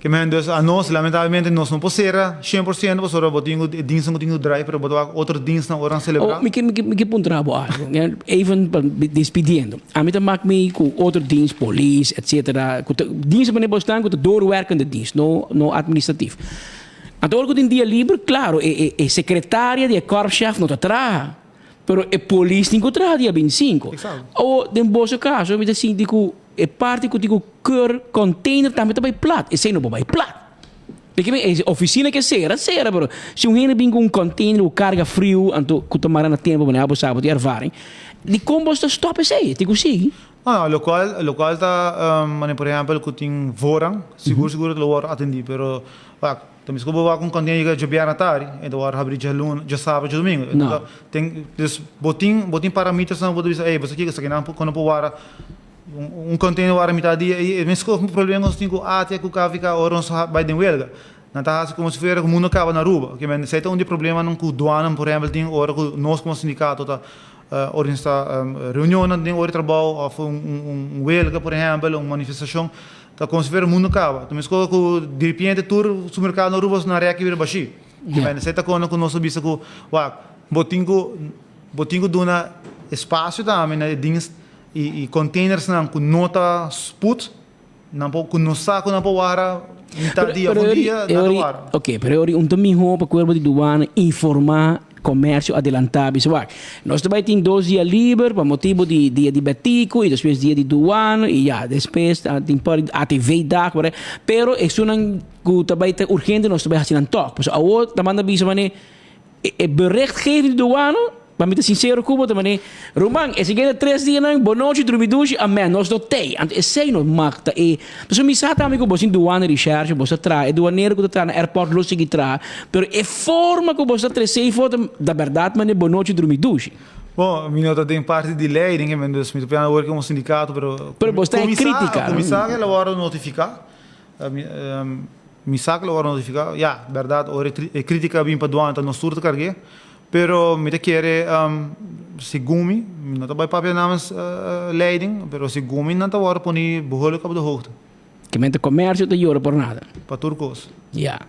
Ke men dus anos lamentablemente nos no por sera 100% pasobra bo tin ku e dienstnan ku tin ku drai, pero bo ta wak otro dienstnan ora nan selebrá. Oh, mi ke puntra bo algo. Even pa despidiendo. Ami ta mak mi ku otro dienst, polis, etc. Ku ta dienst manera bo stan ku ta doorwerkende dienst, no no administratief. Anto ora ku tin dia liber, klaro, e sekretaria di e korpschef no ta traha. Pero e polis tin ku traha dia 25. O den boso kaso mi ta sinti ku e parti ku tin ku keur container tambe ta bai plat. Esei no por bai plat. Pasobra e ofisina ke sera, sera, pero si un hende bin ku un container ku karga friu anto ku ta mara na tempu manera bo sa bo tin ervaring, dikon bo ta stòp esei? Tin ku sigui. No, lokual ta manera por ehèmpel ku tin voorrang, sigur sigur lo wòrdu atendí, pero wak. Ta mis ku bo wak un container yega djabièrnè tardi, e ta wòrdu habrí djaluna, djasabra, djadumingu. No. Tin, dus bo tin parametersnan ku bo ta bisa, ey, bo sa kiko esaki nan ku no por wara un container wara mitad dia, i e mes problema ku nos tin ku ATIA ku KVK ora nos bai den welga. Nan ta hasi komo si fuera ku mundu a kaba na Aruba. Oke, men esei ta un di e problemanan ku duanan por ehèmpel tin ora ku nos komo sindikato ta organisá reunionnan den ora di trabou òf un welga por ehèmpel, un manifestashon. Ta komo si fuera mundu kaba. Ta meskos ku diripiente tur supermerkado na Aruba na rèk i bira bashí. Esei ta kona ku nos a bisa ku wak, bo tin ku duna espasio tambe na e dings i containersnan ku no ta spoed, nan por ku no sa ku nan por wara mitad dia òf un dia, nan ta wara. Ok, pero e ora un ta mihó pa kuerpo di duana informá komersio adelantá bisa wak, nos ta bai tin 2 dia liber pa motibu di dia di Betico i despues dia di duana i ya despues tin por ATV dag por ahí, pero esunnan ku ta bai ta urgente nos ta bai hasi nan tòg. Pasobra awor ta manda bisa manera e berichtgeving di douane, pa mi ta sincero ku bo, ta manera, ruman, e siguiente 3 dianan, bonochi, drumi dushi, amen, nos no t'ei. Anto esei no mag ta e. Pasobra mi sa tambe ku bo sin douane recherche, bo sa traha, e douanero ku ta traha na airport lo sigui traha, pero e forma ku bo sa trese ei for ta bèrdat manera bonochi, drumi dushi. Bon, mi no ta den parti di leiding, dus mi ta piensa awor komo sindikato, pero Pero bo sta en kritika. Kuminsá el a wòrdu notifiká. Mi sa ku lo wòrdu notifiká, ya, bèrdat, ora e kritika a bin pa duana ta nos tur ta karg'é, pero mi ta kere segun mi, mi no ta bai papia namens leiding, pero segun mi nan ta wòrdu poni behoorlijk op de hoogte. Ke mente komersio ta yora por nada. Pa tur kos. Ya.